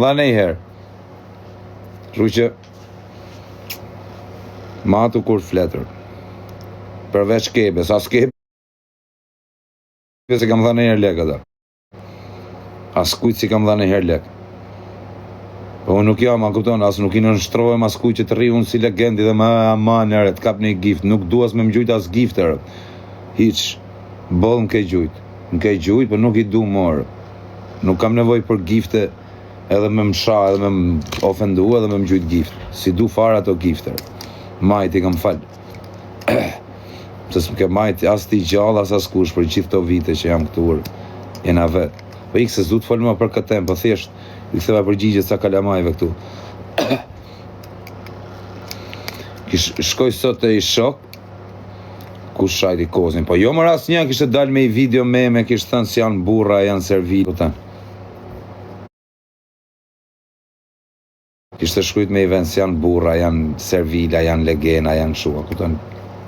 Dha nejherë. Kështu që matu kur flet. Përveç kebes, as kebes s'i kam dhënë ndonjëherë lek atë. As kujt s'i kam dhënë ndonjëherë lek. Po unë nuk jam, a kupton, as nuk i nënshtrohem as kujt që të rri unë si legendi dhe më aman ere, të kap një gift, nuk dua as me më gjujt as gift ere. Hiç, boll më ke gjujt, më ke gjujt, po nuk i du more. Nuk kam nevojë për gifte edhe me më sha, edhe me më ofendu, edhe me më gjujt gift. S'i du fare ato gifte. Majt i kam fal. Se s'më ke majt as ti gjallë, as askush për gjithë këto vite që jam këtu jena vet. Po ik se s'du të fol më për këtë temë, po thjesht i ktheva përgjigje ca kalamajve këtu. Kish shkoj sot te i shok Kush shajti kozin? Po jo më rast një kishte dalë me i video me me kishte thënë si janë burra, janë servil. Po Kishte shkrujt me i vend si janë burra, janë servila, janë legena, janë kështu, a kupton?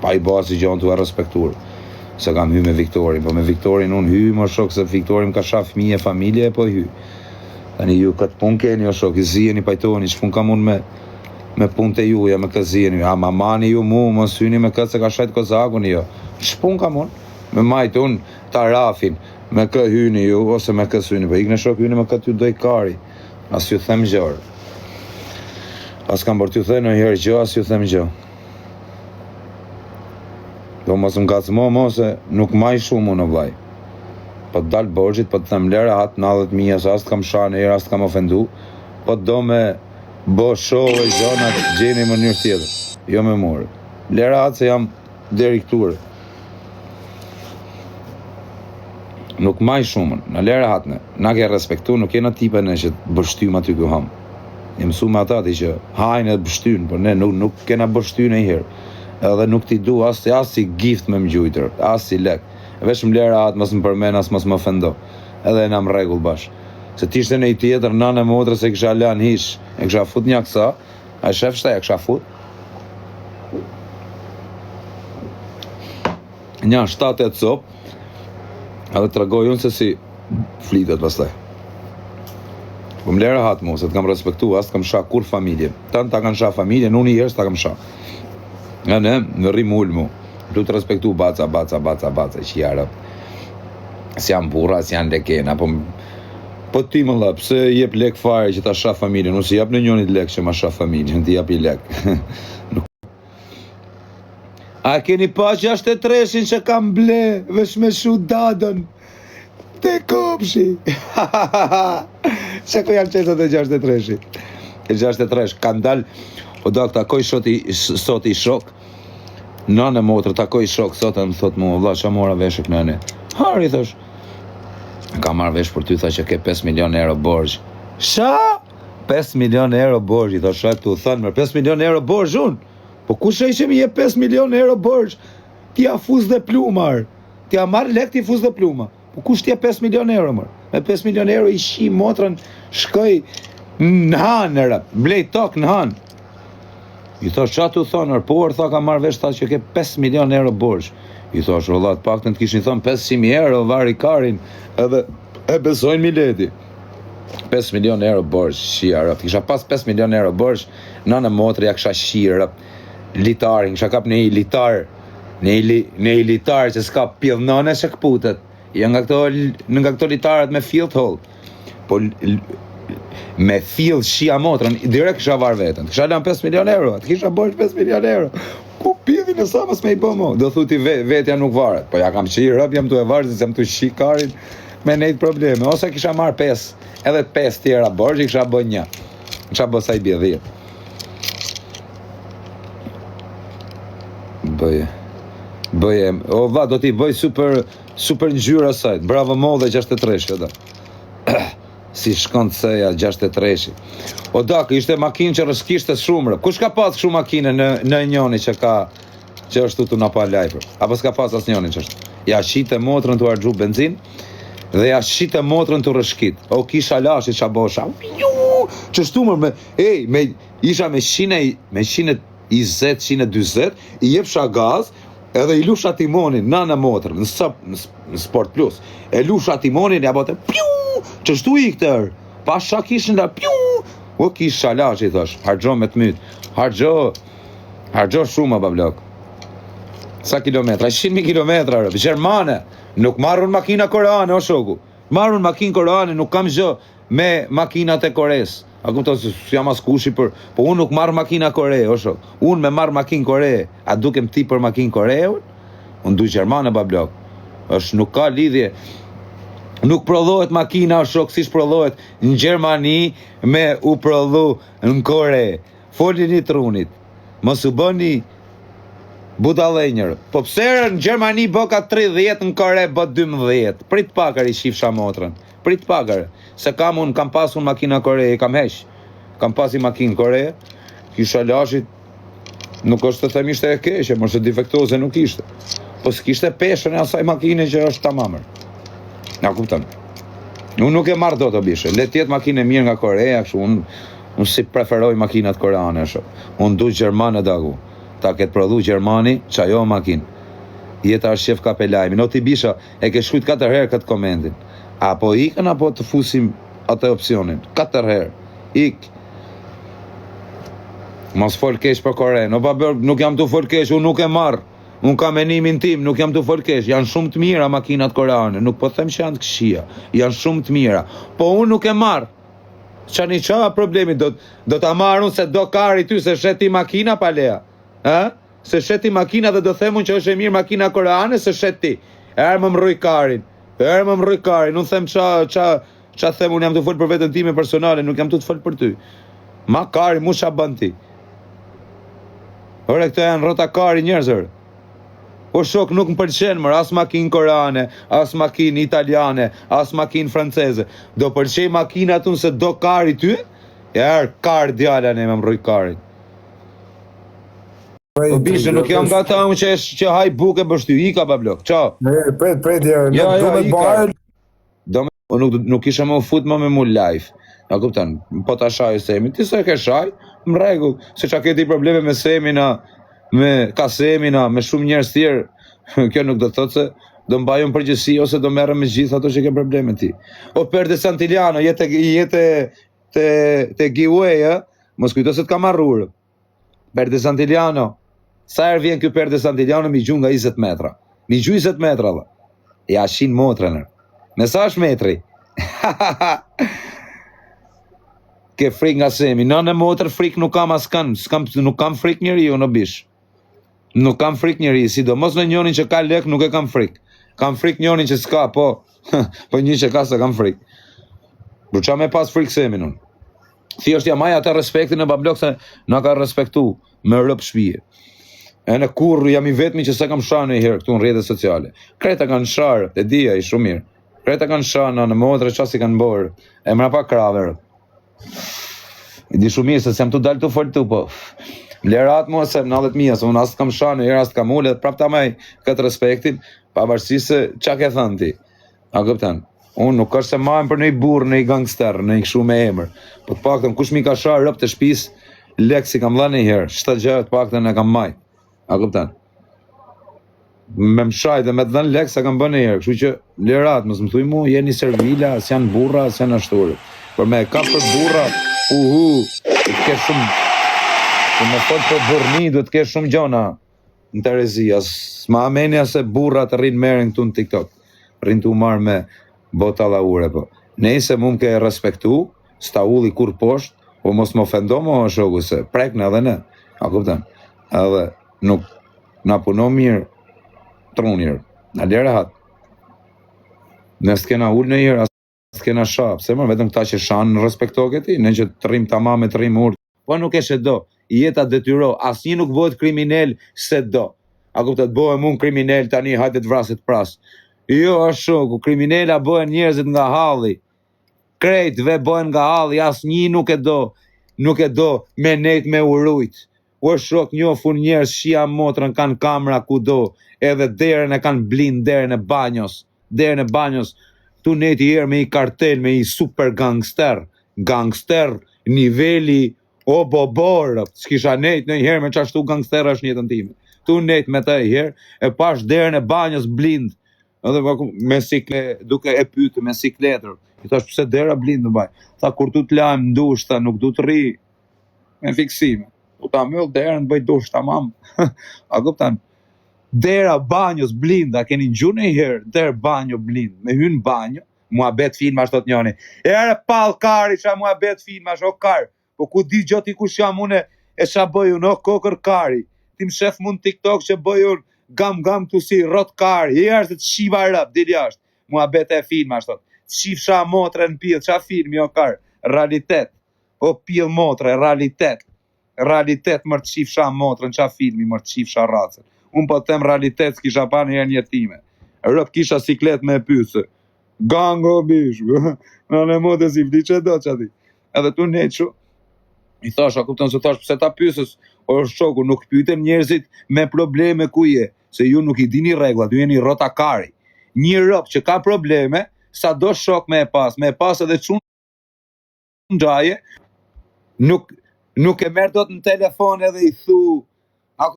Pa i ba si gjonë tu e respektur. Se kam hy me Viktorin, po me Viktorin unë hy, më shok se Viktorin më ka sha fëmijë e familje e po hy. Tani ju këtë punë keni o shok, i ziheni pajtoheni, ç'punë kam unë me me punët e juja, me kë ziheni, ama mani ju mu, mos hyni me këtë se ka shajt kozakun, jo. Ç'punë kam unë? Me majt unë tarafin, me kë hyni ju, ose me kë s'hyni, po ikni shok hyni me kë t'ju doj kari, as ju them gjë. As kam për t'ju thënë ndonjëherë gjë, as ju them gjë. Do mos më ngacmo mo se nuk maj shumë unë o vllai. Po të dal borxhit, po të them lëre atë 90.000 ose as të kam sha ndonjëherë, as të kam ofendu, po do me bo show e gjona gjeni mënyrë tjetër, jo me murë. Lëre atë se jam deri këtu. Nuk maj shumën, na lëre atë ne. Na ke respektu, nuk jena tipe ne që të bështym aty ku ham. Je mësu me ata ti që hajnë edhe bështyn, por ne nuk, nuk kena bështy ndonjëherë. Edhe nuk t'i du as, as si gift me më gjujtër, as si lek. Veç më lëre atë, mos më përmen, as mos më ofendo. Edhe jena në rregull bash. Se t'ishte një tjetër, nënë e motrës e kisha lënë hiç. E kisha fut një kësa, a shef shta e kisha fut. Një 7 e cop, edhe tregoj unë se si flitet pastaj. Po më lëre rahat mu, se të kam respektu, as të kam sha kur familje. Tanë ta kanë sha familjen, unë i herë s'ta kam sha. Nga ne, në rri mul mu. Du të respektu baca, baca, baca, baca, që jarë. Si janë burra, si janë lekena, po Po ti më vlla, pse jep lek fare që ta sha familjen? Unë si jap në njërit lek që ma sha familjen, ti japi lek. Nuk A keni pa 63-shin që kam ble, vesh me shu dadën, te kopshi. Se ku janë qesat e 63-shit? E 63, kanë dal, o dak, takoj sot i, sot i shok, Nënë e motrë takoj shok sot e më thot mua vlla ça mora vesh e kënane. Hari thosh. Ka marr vesh për ty tha që ke 5 milion euro borxh. Sha? 5 milion euro borxh i thosh tu thën më 5 milion euro borxh un. Po kush ai që më jep 5 milion euro borxh? Ti ja fus dhe plumar. Ti ja marr lek ti fus dhe pluma. Po kush t'jep 5 milion euro mër? Me 5 milion euro i shi motrën shkoj në hanë rëp, blej tokë në hanë. I thosh ça tu thonë, por por tha ka marrë vesh tha që ke 5 milion euro borxh. I thosh vëlla, të paktën të kishin thënë 500 mijë euro vari karin, edhe e besojnë mileti. 5 milion euro borxh, shia rëp. Kisha pas 5 milion euro borxh, nënë motër ja kisha shi rëp. Litarin, kisha kap në një litar Në i, në i litar që s'ka pjell nëne se këputet. Ja nga këto, në nga këto litarët me fill të hollë. Po me fill shia motrën, direkt kisha varë veten. Kisha lënë 5 milion euro, të kisha borxh 5 milion euro. Ku pidhin e sa mos me i bë mo? Do thu ti ve, vetja nuk varet. Po ja kam qi rëp, jam tu e varë, se jam tu shi karin me nejt probleme. Ose kisha marr 5, edhe 5 tjera borxh, i kisha bë një. Kisha bë sa i bie 10. Bëje. Bëje. O vlla, do t'i bëj super super ngjyrë asaj. Bravo mo dhe 63 edhe. si shkon C-ja 63-shi. O dak, ishte makinë që rrëshkishte shumë. Kush ka pas kështu makinë në në njëri që ka që është tu na pa live? Apo s'ka pas asnjëri që është? Ja shite motrën tu harxhu benzin dhe ja shite motrën tu rrëshkit. O kisha lashi ça bosha. Qështu më me ej, me Isha me 100 me 120, 140, i jepsha gaz, edhe i lusha timonin, nënë motrën, në, së, në Sport Plus. E lusha timonin, ja bote, piu, qështu i këtër, pa sha kishin la, piu, O kish shalash i thash, harxho me të myt. Harxho, harxho shumë ba blok. Sa kilometra? 100.000 kilometra, rëp. Gjermane. Nuk marr unë makina koreane, o shoku. Marr unë makinë koreane, nuk kam gjë me makinat e Koresë. A kupton se s'jam askushi për, po unë nuk marr makina Kore, o shok. Unë me marr makinë Kore, a dukem ti për makinë Kore unë? Unë du gjermane ba blok. Është nuk ka lidhje. Nuk prodhohet makina o shok siç prodhohet në Gjermani me u prodhu në Kore. Folini trunit. Mos u bëni budallenjër. Po pse në Gjermani bëka 30 në Kore bë 12. Prit pak ari shifsha motrën. Prit pak are. Se kam unë kam pas unë makina Kore, e kam heq. Kam pas i makinë Kore. Kisha lashit nuk është të them ishte e keqe, mos e defektoze nuk ishte. Po s'kishte peshën e asaj makine që është tamam. Na kupton. Unë nuk e marr dot o bishe. Le të jetë makinë e mirë nga Korea, kështu unë unë si preferoj makinat koreane ashtu. Unë du gjermane dagu. Ta ketë prodhu gjermani, qajo makinë. Jeta është qef kape lajmin. O ti bisha, e ke shkrujt katër herë këtë komentin. Apo ikën apo të fusim atë opsionin. Katër herë. Ik. Mos fol keq për Korenë. O pa bër, nuk jam tu fol keq, unë nuk e marr. Unë kam menimin tim, nuk jam tu fol keq. Janë shumë të mira makinat koreane. Nuk po them që janë të këqija. Janë shumë të mira. Po unë nuk e marr. Ça një ça problemi do do ta marr unë se do kari ty se shet ti makina pa lea. Ë? Se shet ti makina dhe do them unë që është e mirë makina koreane se shet ti. Erë më mrruj karin. Erë më mrruj karin. Unë them ça ça ça them unë jam tu fol për veten time personale, nuk jam tu të fol për ty. Ma kari mu ça bën ti? Ore, këto janë rrota kari njerëz, ore. O shok, nuk më pëlqen më, as makinë koreane, as makinë italiane, as makinë franceze. Do pëlqej makinat unë se do kari ty? Erë, kar djala ne me më rruj karin. Po bishë, nuk jam nga ata unë që, që haj bukë e pështy, ika pa blok, çao. Ne, pret, pret, ja, ja, ja, do me bërë. Do me, po nuk, nuk isha më fut më me mu live. A kupton, po ta shaj Semin, ti s'e ke shaj, në rregull, se ça ke ti probleme me Semin, a, me Kasemin, a, me shumë njerëz tjerë, kjo nuk do të thotë se do mbaj unë përgjegjësi ose do merrem me gjithë ato që ke probleme ti. O Perde Santillano, jete jete te te giveaway, ë? Mos kujto se të kam harruar. Perde Santillano. Sa herë vjen ky Perde Santillano mi gju nga 20 metra. Mi gju 20 metra valla. Ja shin motrën. Me sa është metri? Ke frikë nga Semi. Nënë motër frikë nuk kam askënd. S'kam nuk kam frikë njeriu në bish. Nuk kam frikë njeri, sidomos në njonin që ka lek nuk e kam frikë. Kam frikë njonin që s'ka, po po një që ka s'e kam frikë. Po ça me pas frikë Semin unë. Thjesht ja maj atë respektin e bablok se na ka respektu me rëp shpije. E në kurrë jam i vetmi që s'e kam sharë ndonjëherë këtu në rrjetet sociale. Krejt e kanë sharë, e di ai shumë mirë. Krejt e kanë sharë në në motre ça s'i kanë bërë. E mrapa krahëve. E di shumë mirë se s'jam tu dalë tu fol tu, po. Lerat mua se në allet mia, se unë as të kam sharë ndonjëherë, as të kam ulë, prap ta maj këtë respektin, pavarësisht se ça ke thënë ti. A kupton? Unë nuk është se mahem për ndonjë burrë, ndonjë gangster, ndonjë kështu me emër. Po të paktën kush m'i ka sharë robt e shtëpisë, lek s'i kam dhënë ndonjëherë. Çdo gjë të paktën e kam majt. A kupton? Me më shajt dhe me të dhënë lek s'e kam bërë ndonjëherë. Kështu që lerat, mos më thuj mu, jeni servila, s'janë burra, s'janë ashtu. Por me e kap për burra, uhu, do të kesh shumë Po me fol për burrni, do të kesh shumë gjona. Në terezi, as s'ma ha menja se burrat rrinë merren këtu në TikTok. Rrinë tu marrë me bota laure, po. Nejse mu më ke respektu, s'ta uli kurrë poshtë, po mos më ofendo mo shoku se prekna edhe ne. A kupton? Edhe nuk na puno mirë truni. Na le rehat. Ne s'kena ulë ndonjëherë, as s'kena sha, pse më vetëm këta që shanë respektoke ti, ne që të rrim tamam e të rrim urtë. Po nuk e se do, jeta detyro, asnjë nuk bëhet kriminel se do. A kupton, bëhem unë kriminel tani, hajde të vras e të pras. Jo, është shoku, kriminela bëhen njerëzit nga halli. Krejtve bëhen nga halli, asnjë nuk e do, nuk e do me nejt me u rujt. O shok njoh unë njerëz shia motrën kanë kamera kudo, edhe derën e kanë blind derën e banjos. Derën e banjos tu nejt i herë me i kartel me i super gangster gangster niveli o bobor s'kisha nejt ndonjëherë me qashtu gangsterash në jetën time tu nejt me të i herë e pash derën e banjos blind edhe me sikle duke e pyet me sikletër. I thash pse dera blind Dubai? Tha kur du të lahem në dush, tha nuk du të rri me fiksime. Du ta mbyll derën të bëj dush tamam. A kupton? Dera banjos blind, a keni ngju ndonjëherë derë banjo blind, me hy në banjo, muhabet filmash thot njoni. Ere pall kari ça muhabet filmash o kar. Po ku di gjë ti kush jam unë e ça bëj unë o kokër kari. Ti më shef mu në TikTok që bëj unë gam gam këtu si rrot kari. Jashtë të shiva rëp, dil jashtë. Muhabete e filmash thot. Të shifsha motrën në pillë, ça filmi o kar. Realitet. O pillë motre, realitet. Realitet mër të shifsha motrën, ça filmi mër të shifsha racën. Unë po them realitet s'kisha pa në herë një time. Rëp kisha siklet me e pysë. Gango bish. Në në motë si vdiqe do që ati. Edhe tu nequ, i thash, a kupton se thash, pse ta pysës? O shoku, nuk pyeten njerëzit me probleme ku je, se ju nuk i dini rregullat, ju jeni rrota kari. Një rob që ka probleme, sa do shok me e pas, me e pas edhe çun xhaje, nuk nuk e merr dot në telefon edhe i thu, a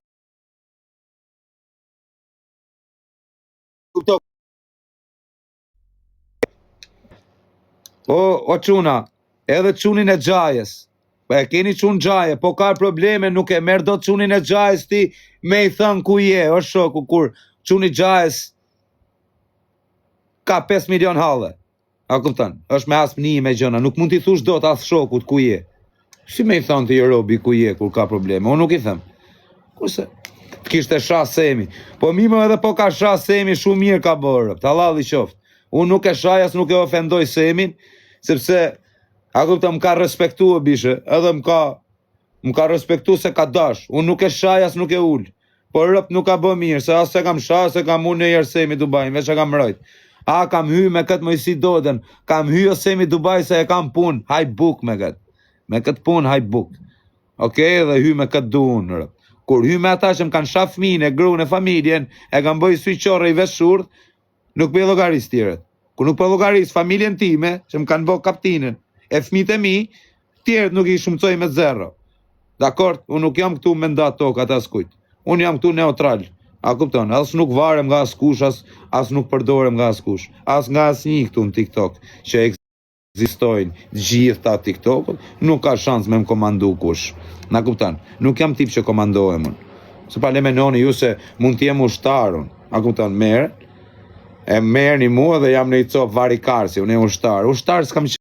kupton? O, o çuna, edhe çunin e xhajës. Po e keni çun xhaje, po ka probleme, nuk e merr dot çunin e xhajës ti me i thënë ku je, o shoku, kur çuni xhajës ka 5 milion halle. A kupton? Është me asmni me gjëna, nuk mund t'i thush dot as shokut ku je. Si me i thënë ti robi ku je kur ka probleme? Unë nuk i them. Kurse të kishte sha Semi. Po mi më edhe po ka sha Semi shumë mirë ka bërë. Hallalli qoftë. Unë nuk e shaj as nuk e ofendoj Semin, sepse a kupton më ka respektu o bishe, edhe më ka Më ka respektu se ka dash. Unë nuk e shaj as nuk e ul. Po rëp nuk ka bë mirë, se as se kam sha, se kam unë në Semi Dubai, veç e kam mrojt. A kam hy me këtë Mojsi Dodën, kam hy o Semi Dubai se e kam punë, haj buk me këtë. Me këtë punë haj buk. Okej, dhe hy me këtë du unë, rëp. Kur hy me ata që më kanë sha fëmijën e gruan e familjen, e kam bëj sy qorre i vesh shurdh, Nuk po i llogaris tjerët. Kur nuk po llogaris familjen time, që më kanë bë kaptinën, e fëmijët e mi, tjerët nuk i shumëcoj me zero. Dakord, unë nuk jam këtu me nda tokat askujt. Unë jam këtu neutral. A kupton? As nuk varem nga askush, as, as nuk përdorem nga askush. As nga asnjë këtu në TikTok që ekzistojnë gjithë ta TikTokut, nuk ka shans me më komandu kush. Na kupton? Nuk jam tip që komandohem unë. Se pa le menoni ju se mund të jem ushtar unë. A kupton? Merë, e merrni mua dhe jam në i copë varikarsi, unë e ushtar. Ushtar s'kam qenë.